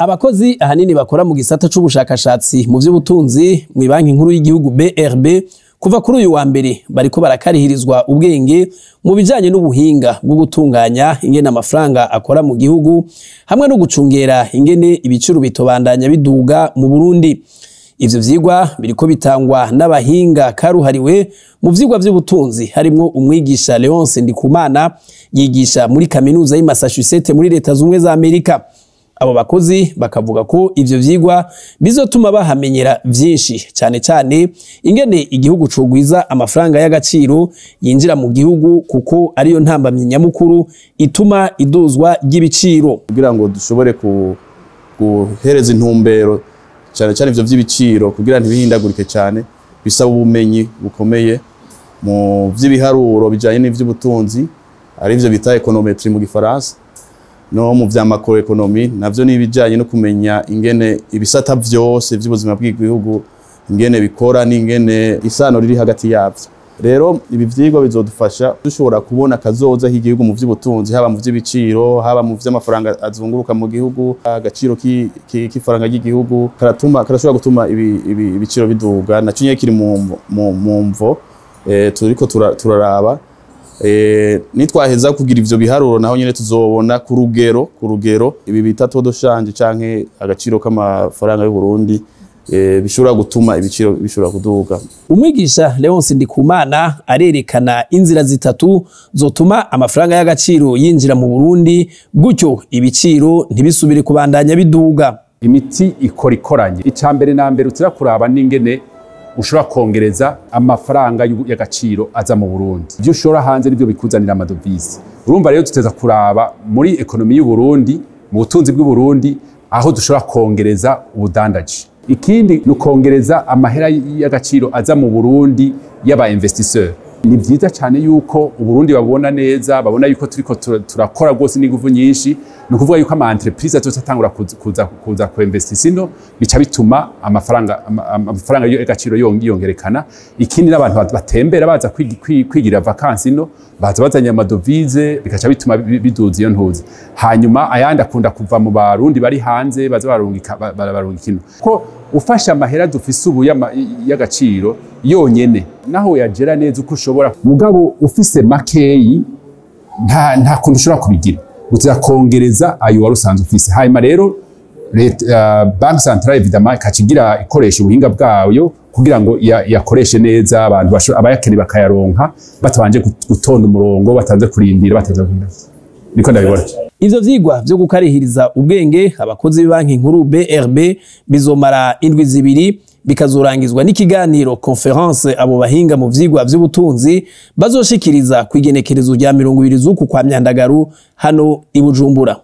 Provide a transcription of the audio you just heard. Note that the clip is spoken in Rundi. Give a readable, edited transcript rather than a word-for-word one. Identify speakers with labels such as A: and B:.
A: Abakozi ahanini bakora mu gisata c'ubushakashatsi mu vy'ubutunzi mu Banki Nkuru y'Igihugu BRB, kuva kuri uyu wa mbere bariko barakarihirizwa ubwenge mu bijanye n'ubuhinga bwo gutunganya ingene amafaranga akora mu gihugu, hamwe no gucungera ingene ibiciro bitobandanya biduga mu Burundi. Ivyo vyigwa biriko bitangwa n'abahinga karuhariwe mu vyigwa vy'ubutunzi, harimwo umwigisha Leonce Ndikumana yigisha muri kaminuza y'i Massachusetts muri Leta Zunze za Amerika. Abo bakozi bakavuga ko ivyo vyigwa bizotuma bahamenyera vyinshi, cane cane ingene igihugu cogwiza amafaranga y'agaciro yinjira mu gihugu, kuko ariyo ntambamyi nyamukuru ituma iduzwa ry'ibiciro.
B: Kugira ngo dushobore guhereza intumbero cyane cyane ivyo vy'ibiciro kugira ntibihindagurike cyane, bisaba ubumenyi bukomeye mu vy'ibiharuro bijanye n'ivy'ubutunzi, ari ivyo bita économétrie mu gifaransa, no mu vya macroéconomie, navyo ni ibijanye no kumenya ingene ibisata vyose vy'ubuzima bw'igihugu ingene bikora n'ingene isano riri hagati yavyo. Rero ibi vyigwa bizodufasha dushobora kubona kazoza k'igihugu mu vy'ubutunzi, haba mu vy'ibiciro, haba mu vy'amafaranga azunguruka mu gihugu. Agaciro k'ifaranga ry'igihugu karatuma, karashobora gutuma ibiciro biduga. Naco nyene kiri mu mvo turiko turaraba. Nitwaheza kugira ivyo biharuro, naho nyene tuzobona ku rugero ibi bita taux de change canke agaciro k'amafaranga y'u Burundi bishobora gutuma ibiciro bishobora kuduga.
A: Umwigisha Leonce Ndikumana arerekana inzira zitatu zotuma amafaranga y'agaciro yinjira mu Burundi, gutyo ibiciro ntibisubire kubandanya biduga.
C: Imiti ikora ikoranye. Icya mbere na mbere utira kuraba n'ingene ushobora kongereza amafaranga y'agaciro aza mu Burundi. Ibyo ushora hanze nibyo bikuzanira amadovize. Urumva rero tuteza kuraba muri économie y'u Burundi, mu butunzi bw'u Burundi, aho dushobora kongereza ubudandaji. Ikindi ni ukongereza amahera y'agaciro aza mu Burundi y'aba investisseur. Ni vyiza cyane yuko Uburundi babona neza, babona yuko turiko turakora rwose n'inguvu nyinshi. Ni ukuvuga yuko ama entreprise azotangura kuza ku investissa ino, bica bituma amafaranga y'agaciro yongerekana. Ikindi n'abantu batembera baza kwigira vacances ino, baza bazanye amadovize, bigaca bituma biduza iyo ntuzi. Hanyuma ayandi akunda kuva mu Barundi bari hanze, baza barungika barungika ino. Ko ufashe amahera dufise ubu y'agaciro yonyene, naho yagera neza uko ushobora, mugabo ufise makeyi nta kuntu ushobora kubigira, uza kongereza ayo wari usanzwe ufise. Hanyuma rero leta, Banque Centrale évidemment ikacigira ikoresha ubuhinga bwayo kugira ngo yakoreshe neza, abantu abayakeneye bakayaronka batabanje gutonda umurongo, batanze kurindira, bataza kurinda. Niko ndabibona.
A: Ivyo vyigwa vyo gukarihiriza ubwenge abakozi b'Banki Nkuru BRB bizomara indwi 2, bikazorangizwa n'ikiganiro conférence abo bahinga mu vyigwa vy'ubutunzi bazoshikiriza kw'igenekerezo rya 20 z'uku kwa Myandagaru hano i Bujumbura.